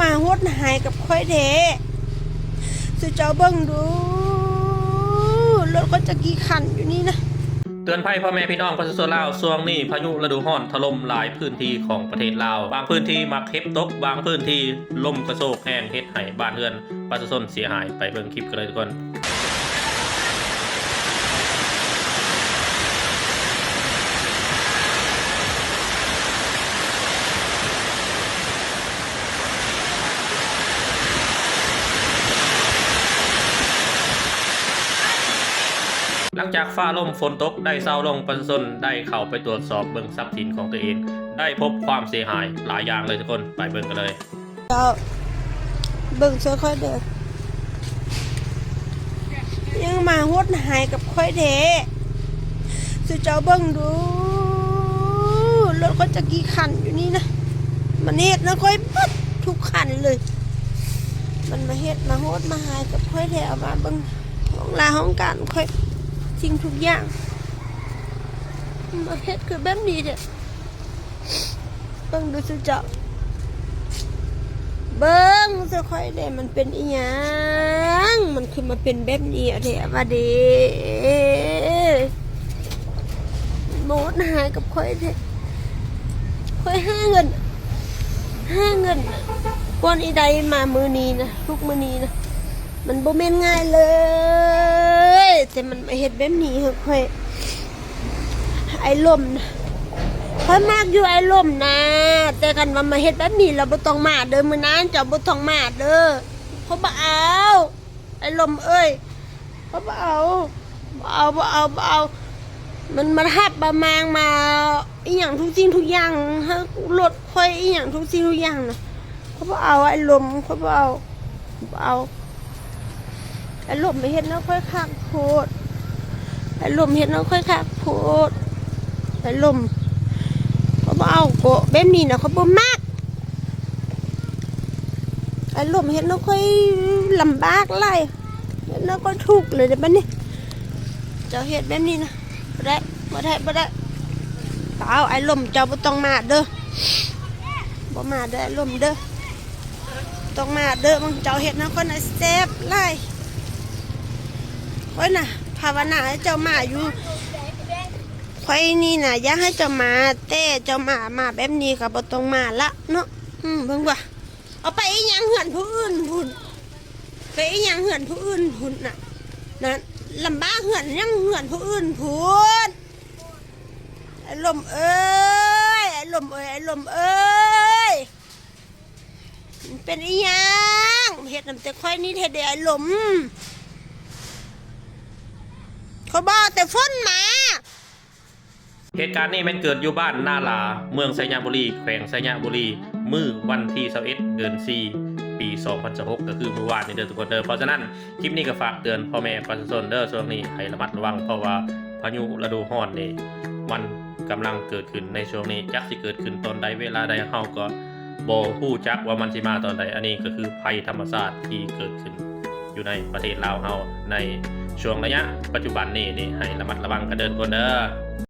ມາໂຫດຮ້າຍກັບຂ້ອຍແທ້ ສູ່ເຈົ້າເບິ່ງດູ ລົດຂ້ອຍຈັກກີ່ຄັນຢູ່ນີ້ນະ. ເຕືອນໄພພໍ່ແມ່ພີ່ນ້ອງປະຊາຊົນລາວ, ຊ່ວງນີ້ພາຍຸລະດູຮ້ອນຖະຫຼົ່ມຫຼາຍພື້ນທີ່ຂອງປະເທດລາວ, ບາງພື້ນທີ່ໝາກເຫັບຕົກ, ບາງພື້ນທີ່ລົມກະໂຊກແຮງ ເຮັດໃຫ້ບ້ານເຮືອນ ປະຊາຊົນເສຍຫາຍ. ໄປເບິ່ງຄລິບກັນເລີຍທຸກຄົນ. ຫຼັງຈາກຟ້າລົມຝົນຕົກໄດ້ເຊົາລົງ, ປະຊາຊົນໄດ້ເຂົ້າໄປຕວດສອບເບິ່ງຊັບສິນຂອງຕົວເອງ, ໄດ້ພົບຄວາມເສຍຫາຍຫຼາຍຢ່າງເລີຍທຸກຄົນ. ໄປເບິ່ງກັນເລີຍ. ເຈົ້າເບິ່ງຊ່ວຍຂ້ອຍເດີ ຍັງມາໂຫດຮ້າຍກັບຂ້ອຍແທ້ ສູ່ເຈົ້າເບິ່ງດູ ລົດຂ້ອຍຈັກກີ່ຄັນຢູ່ນີ້ນະ ມັນເຮັດນຳຂ້ອຍເບິດທຸກຄັນເລີຍ ມັນມາເຮັດມາໂຫດມາຮ້າຍກັບຂ້ອຍແທ້. ເອົາມາເບິ່ງຫ້ອງລາຫ້ອງການຂ້ອຍ ສິ່ງທຸກຢ່າງ ມາເຮັດຄືແບບນີ້ແທ້. ເບິ່ງດູສູ່ເຈົ້າ ເບິ່ງສູ່ຂ້ອຍແດ່ ມັນເປັນອີ່ຫຍັງ ມັນຄືມາເປັນແບບນີ້ແທ້ວະເດ ໂຫດຮ້າຍກັບຂ້ອຍແທ້. ຂ້ອຍຫາເງິນ ຫາເງິນກ່ອນອີ່ໃດມາມື້ນີ້ນະ ທຸກມື້ນີ້ນະ ມັນບໍ່ແມ່ນງ່າຍເລີຍ ແຕ່ມັນມາເຮັດແບບນີ້ໃຫ້ຂ້ອຍ. ອ້າຍລົມນະ ຂ້ອຍມັກຢູ່ອ້າຍລົມນະ ແຕ່ຄັນວ່າມາເຮັດແບບນີ້ແລ້ວບໍ່ຕ້ອງມາເດີ ມື້ໜ້າເຈົ້າບໍ່ຕ້ອງມາເດີ ຂ້ອຍບໍ່ເອົາ ອ້າຍລົມເອີຍ ຂ້ອຍບໍ່ເອົາ ບໍ່ເອົາ ບໍ່ເອົາ ບໍ່ເອົາ. ມັນມາທັບມາມາງມາອີ່ຫຍັງທຸກສິ່ງທຸກຢ່າງ ຮະ ລົດຂ້ອຍອີ່ຫຍັງທຸກສິ່ງທຸກຢ່າງນະ ຂ້ອຍບໍ່ເອົາ ອ້າຍລົມ ຂ້ອຍບໍ່ເອົາ ບໍ່ເອົາ. ອ້າຍລົມເຮັດແນວຂ້ອຍຄັກໂພດ ອ້າຍລົມເຮັດແນວຂ້ອຍຄັກໂພດ ອ້າຍລົມ ຂ້ອຍບໍ່ເອົາ ກໍແບບນີ້ນະ ຂ້ອຍບໍ່ມັກ. ອ້າຍລົມເຮັດແນວຂ້ອຍລຳບາກຫຼາຍ ເຮັດແນວຂ້ອຍທຸກເລີຍເດ້ບັດນີ້ ເຈົ້າເຮັດແບບນີ້ນະ ບໍ່ໄດ້ ບໍ່ໄດ້ ບໍ່ໄດ້. ເອົາ ອ້າຍລົມ ເຈົ້າບໍ່ຕ້ອງມາເດີ ບໍ່ມາເດີ ອ້າຍລົມເດີ ຕ້ອງມາເດີ ເບິ່ງເຈົ້າເຮັດນຳຂ້ອຍນະ ແຊບຫຼາຍ. ຂ້ອຍນະ ພາວະນາໃຫ້ເຈົ້າມາຢູ່ ຂ້ອຍນີ້ນະ ຢາກໃຫ້ເຈົ້າມາ ແຕ່ເຈົ້າມາ ມາແບບນີ້ກໍບໍ່ຕ້ອງມາລະເນາະ. ອືມ ເບິ່ງວ່າ ເອົາໄປອີ່ຫຍັງເຮືອນຜູ້ອື່ນພຸ້ນ ໄປອີ່ຫຍັງເຮືອນຜູ້ອື່ນພຸ້ນນະ ນັ້ນ ລຳບາກເຮືອນຫຍັງເຮືອນຜູ້ອື່ນພຸ້ນ. ອ້າຍລົມເອີຍ ອ້າຍລົມເອີຍ ອ້າຍລົມເອີຍ ມັນເປັນອີ່ຫຍັງ ເຮັດນຳແຕ່ຂ້ອຍນີ້ແທ້ເດ ອ້າຍລົມ ຂ້ອຍບອກແຕ່ຝົນມາ. ເຫດການນີ້ແມ່ນເກີດຢູ່ບ້ານນາຫຼາ ເມືອງໄຊຍະບູລີ ແຂວງໄຊຍະບູລີ ມື້ວັນທີຊາວເອັດ ເດືອນສີ່ ປີສອງພັນຊາວຫົກ ກໍຄືມື້ວານນີ້ເດີທຸກຄົນເດີ. ເພາະສະນັ້ນ ຄລິບນີ້ກໍຝາກເຕືອນພໍ່ແມ່ປະຊາຊົນເດີ ຊ່ວງນີ້ໃຫ້ລະມັດລະວັງ ເພາະວ່າພາຍຸລະດູຮ້ອນນີ້ ມັນກຳລັງເກີດຂຶ້ນໃນຊ່ວງນີ້ ຈັກຊິເກີດຂຶ້ນຕອນໃດ ເວລາໃດ ເຮົາກໍບໍ່ຮູ້ຈັກວ່າມັນຊິມາຕອນໃດ. ອັນນີ້ກໍຄືໄພທຳມະຊາດທີ່ເກີດຂຶ້ນຢູ່ໃນປະເທດລາວເຮົາ ໃນຊ່ວງໄລຍະປັດຈຸບັນນີ້ ນີ້ ໃຫ້ລະມັດລະວັງກັນເດີທຸກຄົນເດີ.